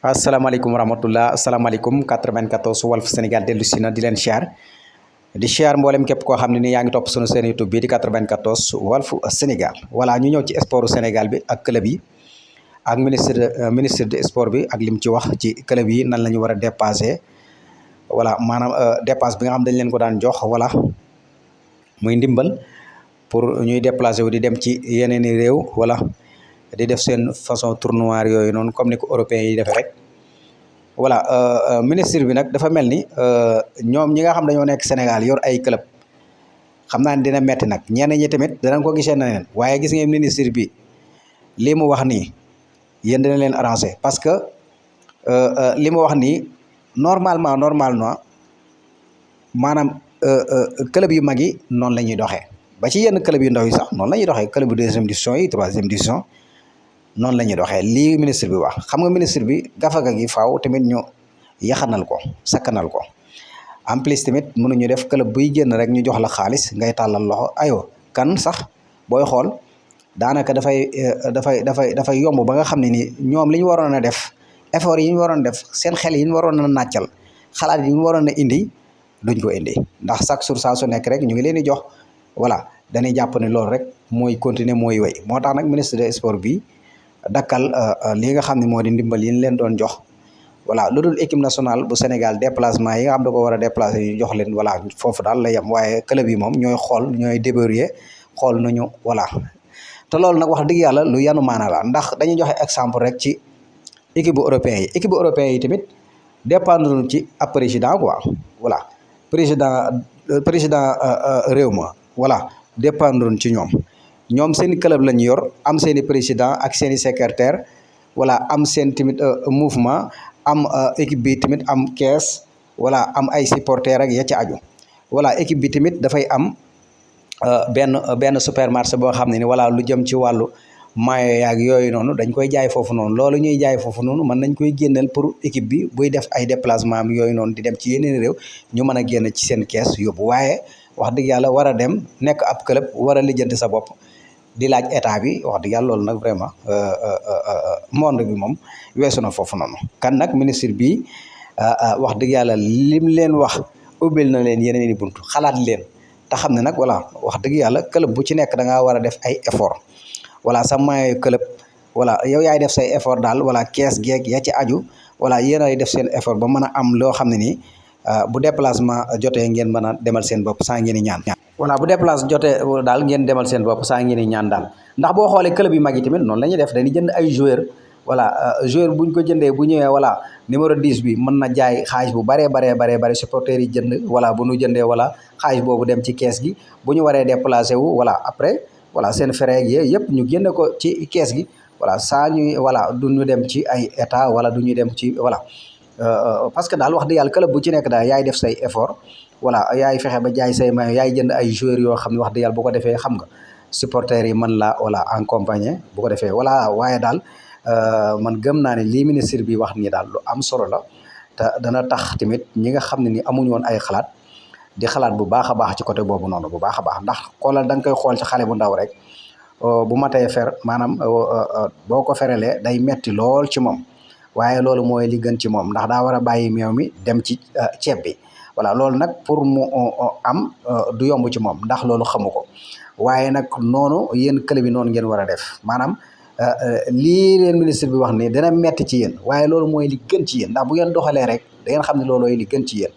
asalaamaaleykum wa rahmatullah asalaamaaleykum 94 Walf Sénégal dellu si na di leen siyaar mboolem képp koo xam ne ni yaa ngi topp sunu seen YouTube bi di 94 Walf Sénégal voilà ñu ñëw ci sportu Sénégal bi ak club yi ak ministre de sport bi ak lim ci wax ci club yi nan la ñu war a dépasser voilà maanaam dépasse bi nga xam dañ leen ko daan jox voilà muy ndimbal pour ñuy déplacer wu di dem ci yeneen i réew voilà di def seen façon tournoi yooyu noonu comme ni ko européens yi defee rek voilà ministre bi nag dafa mel ni ñoom ñi nga xam dañoo nekk Sénégal yor ay club xam naa ne dina metti nag ñenn ñi tamit danañ ko gisee na leen waaye gis ngeen ministre bi lii mu wax nii yéen dina leen arrangé parce que li mu wax nii normalement maanaam club yu mag yi noonu la ñuy doxee ba ci yenn club yu ndaw yi sax noonu la ñuy doxee club bu deuxième division yi troisième division noonu la ñuy doxee lii ministre bi wax xam nga ministre bi gafaga gi faaw tamit ñu yaxanal ko sakkanal ko en plus tamit mënuñu def club buy génn rek ñu jox la xaalis ngay tàllal loxo ayo kan sax booy xool daanaka dafay yomb ba nga xam ne ni ñoom li ñu waroon a def effort yi ñu waroon def seen xel yi ñu waroon a nàccal xalaat yi ñu waroon a indi duñ ko indi ndax chaque jour saa su nekk rek ñu ngi leen di jox voilà dañuy jàpp ne loolu rek mooy continuer mooy wéy moo tax nag ministre des sports bi dakkal li nga xam ne moo di ndimbal yi ñu leen doon jox voilà lu dul équipe nationale bu Sénégal déplacement yi nga xam da ko war a déplacer ñu jox leen voilà foofu daal la yem waaye club yi moom ñooy xool ñooy débrouiller xool nañu voilà te loolu nag wax dëgg yàlla lu yanu maana la ndax dañuy joxe exemple rek ci équipe bu européen yi tamit dépendre ci ab président quoi voilà président réew ma voilà dépendre ci ñoom seen club lañ yor am seen i président ak seen i secrétaire voilà am seen tamit mouvement am équipe bi tamit am caisse voilà am ay supporters ak ya ci aju voilà équipe bi tamit dafay am benn supermarché boo xam ne ni voilà lu jëm ci wàllu maillot yaag yooyu noonu dañ koy jaay foofu noonu loolu ñuy jaay foofu noonu mën nañ koy génneel pour équipe bi buy def ay déplacement am yooyu noonu di dem ci yeneen réew ñu mën a génn ci seen caisse yóbbu waaye wax dëgg yàlla war a dem nekk ab club war a lijjanti sa bopp di laaj état bi wax dëgg yàlla loolu nag vraiment monde bi moom weesu na foofu noonu kan nag ministre bi wax dëgg yàlla lim leen wax ubbil na leen yeneen i buntu xalaat leen te xam ne nag voilà wax dëgg yàlla club bu ci nekk da ngaa war a def ay effort voilà sa maillot club voilà yow yaay def say effort daal voilà kees geeg ya ci aju voilà yéen ay def seen effort ba mën a am loo xam ne nii bu déplacement jotee ngeen mën a demal seen bopp saa ngeen i ñaan voilà bu déplacement jotee daal ngeen demal seen bopp saa ngeen i ñaan daal ndax boo xoolee club yi mag yi tamit noonu la ñuy def dañuy jënd ay joueur voilà joueur buñ ko jëndee bu ñëwee voilà numéro 10 bi mën na jaay xaalis bu baree supporters yi jënd voilà bu ñu jëndee voilà xaalis boobu dem ci kees gi bu ñu waree déplacé wu voilà après voilà seen frais yi yëpp ñu génne ko ci kees gi voilà saa ñuy voilà du ñu dem ci ay état wala du ñu dem ci voilà parce que daal wax dëgg yàlla club bu ci nekk daal yaay def say effort voilà yaay fexe ba jaay say maillot yaay jënd ay joueurs yoo xam ne wax dëgg yàlla bu ko defee xam nga supporters yi mën la voilà accompagner bu ko defee voilà waaye daal man gëm naa ne lii ministre bi wax nii daal lu am solo la te dana tax tamit ñi nga xam ne ni amuñu woon ay xalaat di xalaat bu baax a baax ci côté boobu noonu bu baax a baax ndax xoolal da nga koy xool ci xale bu ndaw rek bu matee fer maanaam boo ko ferelee day metti lool ci moom waaye loolu mooy li gën ci moom ndax daa war a bàyyi meew mi dem ci ceeb bi voilà loolu nag pour mu am du yomb ci moom ndax loolu xamu ko waaye nag noonu yéen club yi noonu ngeen war a def maanaam lii leen ministre bi wax ni dana metti ci yéen waaye loolu mooy li gën ci yéen ndax bu ngeen doxalee rek da ngeen xam ne loolooy li gën ci yéen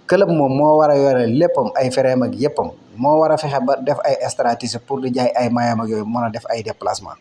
club moom moo war a yore léppam ay fereem ak yëppam moo war a fexe ba def ay stratégie pour di jaay ay mayam ak yooyu mën a def ay déplacement